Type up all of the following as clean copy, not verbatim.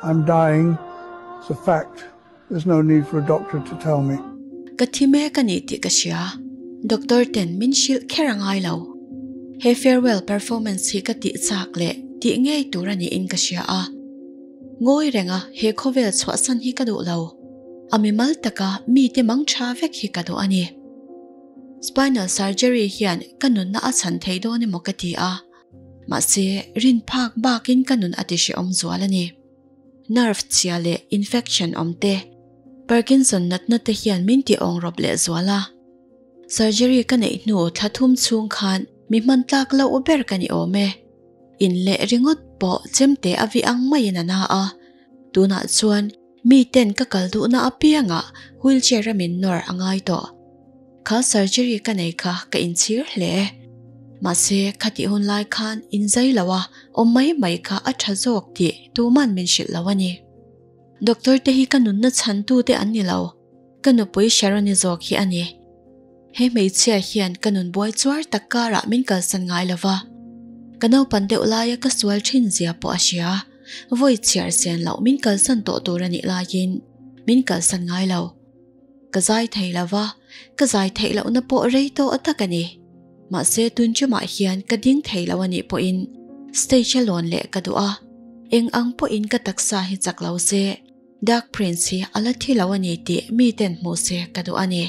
I'm dying. It's a fact. There's no need for a doctor to tell me. Ka thi mek a ni tih ka hria. Doctor ten min hrilh kher a ngai lo. He farewell performance hi ka tih chak leh tih ngei tur a niin ka hria a. Ngawi renga he khawvel chhuahsan hi ka duh lo. A mimal taka mite mang tha vek hi ka duh a ni. Spinal surgery hian ka nunna a chhan thei dawn emaw ka ti a. Mahse, rin phak bakin ka nun a ti hrehawm zual a ni. Nerve chhia leh infection awm te, Parkinson natna te hian min ti awng rawp leh zual a. Surgery ka neih hnu thla thum chhung khan mi hman tlak loh ber ka ni awm e. In leh ringawt pawh chemte a vi ang maiin a na a. Tunah chuan mi ten ka kal duhna apiangah wheelchair a min nawr a ngai tawh. Kha surgery ka nei kha ka inchhir hle. Mahse, khatih hun lai khan inzai lo a awm mai mai kha a tha zawk tih tuman min hrilh lo a ni. Doctor te hi ka nunna chhantu te an ni lo, ka nupui Sharon-i zawk hi a ni. He hmeichhia hian ka nun buai chuar tak karah min kalsan ngai lo va. Ka naupan deuh laia ka sual thin zia pawh a hria. Vawi chhiar sen loh min kalsan tawh tur a nih laiin min kalsan ngai lo. Ka zai thei lo va, ka zai theih lohna pawh rei tawh tak a ni. Mahse tun chumah hian ka ding thei lo a nih pawhin stage a lawn leh ka duh a, eng ang pawhin ka taksa hi chak lo se, Dark Prince hi a la thi lo a ni tih miten hmuh se ka duh a ni.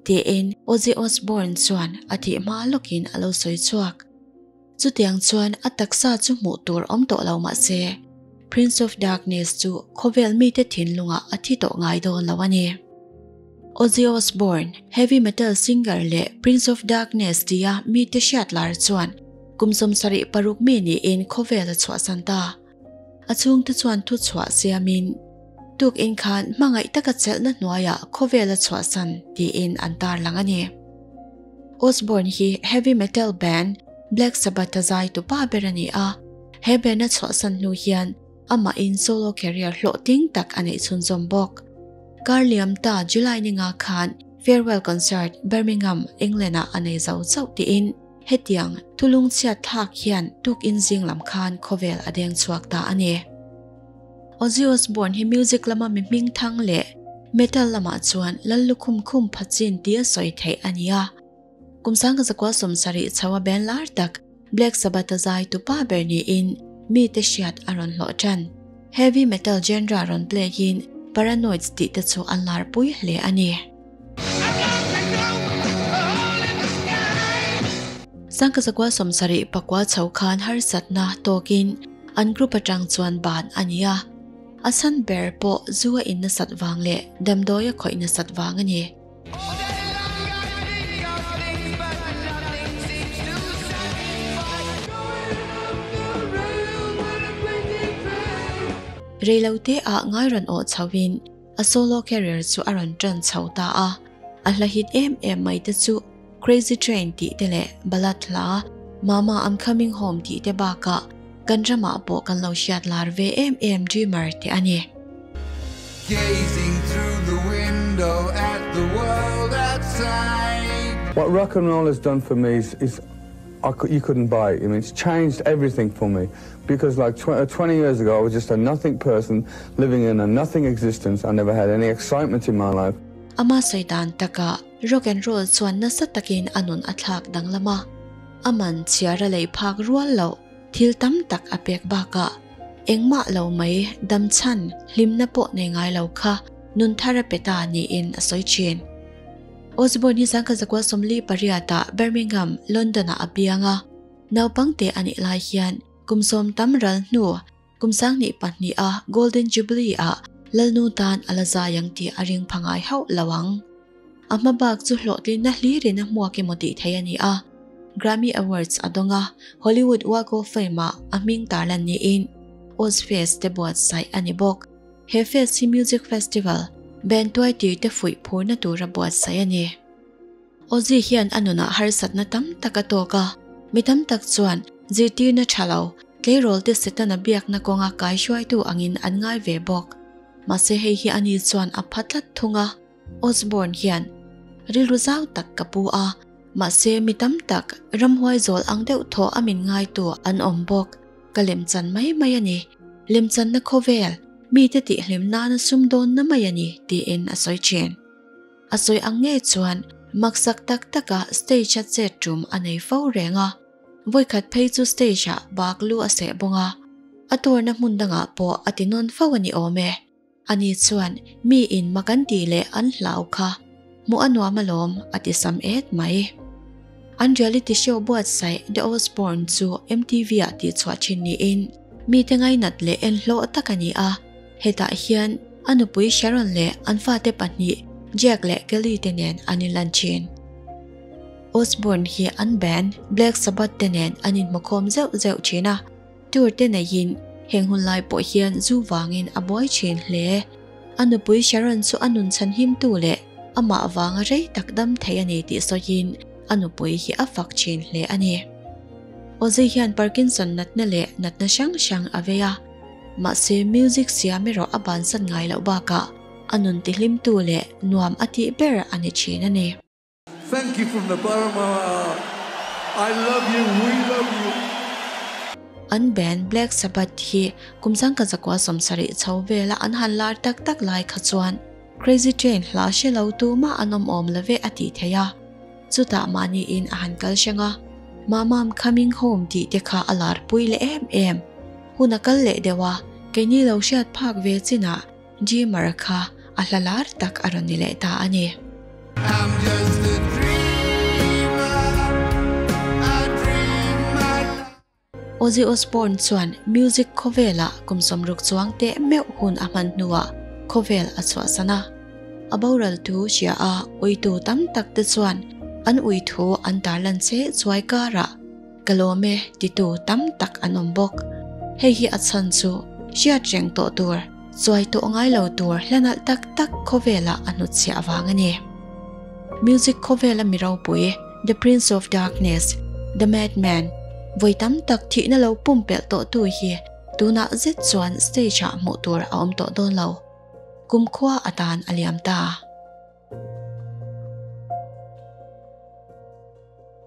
Tiin Ozzy Osbourne chuan a thih hma lawkin a lo sawi chhuak. Chutiang chuan a taksa chu hmuh tur awm tawh lo mah se, Prince of Darkness chu khawvel mite thinlungah a thi tawh ngai dawn lo a ni. Ozzy Osbourne, heavy metal singer leh Prince of Darkness tia mite hriat lar chuan kum 76 mi niin khawvel a chhuahsan ta. A chhungte chuan thu chhuah siamin, Tukin khan hmangaih taka chelhna hnuaiah khawvel a chhuahsan tiin an tarlang a ni. Osbourne hi heavy metal band Black Sabbath a zai tu pa ber a ni a, he band a chhuahsan hnu hian amahin solo career hlawhtling tak a neih chhunzawm bawk. Kar liam ta July ni nga khan farewell concert Birmingham, England-ah a nei zo chauh tiin hetiang thulung chhiat thlak hian tukin zing lam khan khawvel a deng chhuak ta a ni. Ozzy Osbourne hi music lama mi hming thang leh metal lamah chuan lal lukhum khum pha chin tia sawi theih a ni a. Kum 1970 chho a band lar tak Black Sabbath a zai tu pa ber niin mite hriat a rawn hlawh tan. Heavy metal genre rawn play in Paranoids tih te chu an lar pui hle a ni. 1974 chho khan harsatna tawkin an group atang chuan ban a ni a. A chhan ber pawh zu a in nasat vang leh damdawi a khawih nasat vang a ni. Reilote ah ngai rawn awh chhoin a solo career chu a rawn tan chho ta a. A hla hit em em mai te chu Crazy Train tih te leh ballad hla Mama I'm Coming Home tih te bakah kan ramah pawh kan lo hriat lar ve em em Dreamer te a ni. Gazing through the window at the world outside. What rock and roll has done for me is, is I, you couldn't buy it. I mean, it's changed everything for me because like 20 years ago, I was just a nothing person living in a nothing existence. I never had any excitement in my life. Ama sawidan taka rock and roll chuan nasa takin a nun a thlak danglam a. Aman chhiar a lei phak rual loh thil tam tak a pek bakah engmah lo mai dam chhan hlimna pawh nei ngai lo kha nun thar a pe ta niin a sawi thin. Osborne hi 1948 ah Birmingham, London ah a piang a. Naupangte a nih lai hian kum sawm tam ral hnu kum 2002 a Golden Jubilee ah Lalnu tan a la zai ang tih a ring pha ngai hauh lo ang. A hma bak chu hlawhtlinna hlirin a hmuak emaw tih theih a ni a. Grammy Awards a dawng a, Hollywood Walk of Fame ah a hming tarlan niin Ozzfest te buatsaih a ni bawk. He fest hi music festival, band tuai tir te fuih phurna tura buatsaih a ni. Ozzy hian a nunah harsatna tam tak a tawk a, mi tam tak chuan zirtirna tha lo, tleirawl te Setana biakna kawnga kai hruaitu angin an ngai ve bawk. Mahse hei hi ani chuan a pha tlat thung a, Osborne hian rilru zau tak ka pu a, mahse mi tam tak ramhuai zawl ang deuh thaw a min ngaitu an awm bawk. Ka lemchan mai mai a ni. Lemchanna khawvel. Mite tihhlim nana sumdawnna mai a ni, tiin a sawi thin. A sawi ang ngei chuan maksak tak taka stage-a chet tum a nei fo reng a, vawikhat phei chu stage-ah bak lu a seh bawng a, a tour-na hmun dangah pawh a ti nawn fo a ni awm e. Ani chuan mi in mak an tih leh an hlau kha hmuh a nuam alawm a ti sam et mai. An reality show buatsaih The Osbourne chu MTV ah tihchhuah thin niin mite ngainat leh en hlawh tak a ni a, hetah hian a nupui Sharon leh an fate pahnih Jack leh Kelly te nen an inlan thin. Osbourne hi an band Black Sabbath te nen an inhmukhawm zeuh zeuh thin a. Tour te neihin heng hun lai pawh hian zu vangin a buai thin hle. A nupui Sharon chu a nun chhanhimtu leh amah vanga rei tak dam thei a ni tih sawiin a nupui hi a fak thin hle a ni. Ozzy hian Parkinson natna leh natna hrang hrang a vei a, mahse music siam erawh a bansan ngai loh bakah a nun tihlimtu leh nuam a tih ber a ni thin a ni. Thank you from the bottom of my heart. I love you, we love you. An band Black Sabbath hi kum zangka zakua 70 chho vela an han lar tak tak lai kha chuan Crazy Train hla hre lo tu mah an awm awm lo ve a tih theih a. Chutah mahni in a han kal hrang a, Mama I'm coming home tih te kha a lar pui leh em em. Hun a kal leh deuh a, keini lo hriat phak ve chinah Dreamer kha a hla lar tak a rawn ni leh ta a ni. I'm just a dreamer, I dream my life. Ozzy Osbourne chuan music khawvelah kum 60 chuang teh meuh hun a hman hnuah khawvel a chhuahsan a. A boral thu hria a uitu tam tak te chuan an ui thu an tarlan che chuai karah Ka lawm e titu tam tak an awm bawk. Hei hi a chhan chu hriat reng tawh tur, chuai tawh ngai lo tur hla nalh tak tak khawvelah a hnutchhiah avang a ni. Music khawvela mi ropui, The Prince of Darkness, The Madman, vawi tam tak thihna lo pumpelh tawh tu hi tunah zet chuan stage ah hmuh tur a awm tawh dawn lo. Kumkhua atan a liam ta.